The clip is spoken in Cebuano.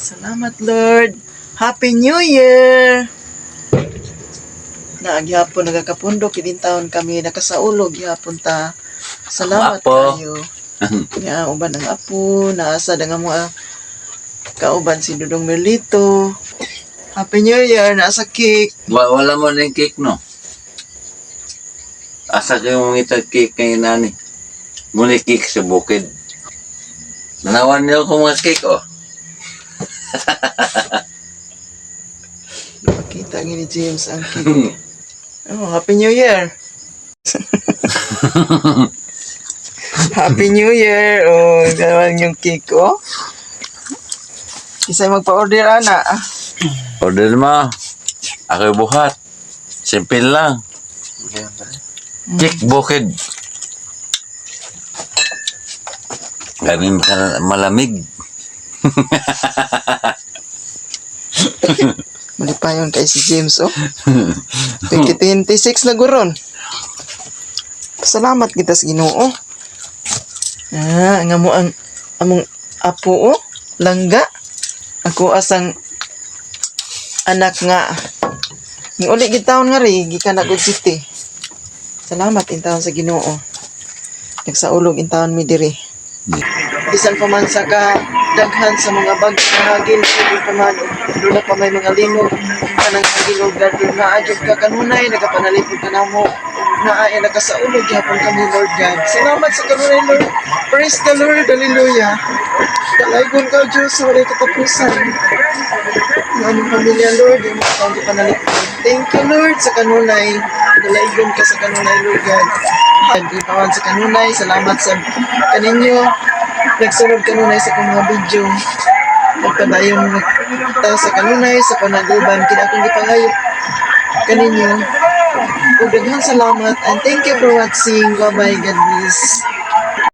Salamat, Lord. Happy New Year! Na gihapon nagakapundo kinin taon kami nakasaulog gihapon ta. Salamat Ang apo. kayo. Nga uban ang apo, naasa da nga mga kauban si Dudong Merlito. Happy New Year, nasa cake. Wala mo na yung cake, no? Asa kayo mangita cake kay nani? Muna cake sa bukid. Nanawan niyo ko mga cake, oh. Pakita ni James ang cake. Oh, Happy New Year. Happy New Year. Oh, ganawan yung cake, oh. Isa'y magpa-order, ana. Order mo. Ako'y buhat. Simple lang. Cake bukid. Ganin ka malamig. Malipayon kay si James, oh. 2026 na guron. Salamat kita sa Ginoo. Ah, nga mo ang among apo, oh, langga. Ako asang anak nga. Ni uli gid taon nga ri gikan na Good City. Salamat intawon sa Ginoo. Nagsaulog intawon mi diri. Bisan pa man sa ka daghan sa mga bag hagin ug pa man ug duna pa may mga linog kanang hagin og dadto naa jud ka kanunay nagapanalipod ka namo ug naa ay nakasaulog gihapon kami, Lord God. Salamat sa kanunay, Lord. Praise the Lord. Hallelujah. Dalaygon ka, Diyos, sa walay katapusan. Ang aming pamilya, Lord, yung mga taong panalipod. Thank you, Lord, sa kanunay. Dalaygon ka sa kanunay, Lord God. Pagkipawan sa kanunay, salamat sa kaninyo. Nagsunod kanunay sa akong mga video. Nagpadayon ta sa kanunay, sa panaguban, kina akong gipangayo kaninyo. Ug daghan salamat and thank you for watching. Bye-bye. God bless.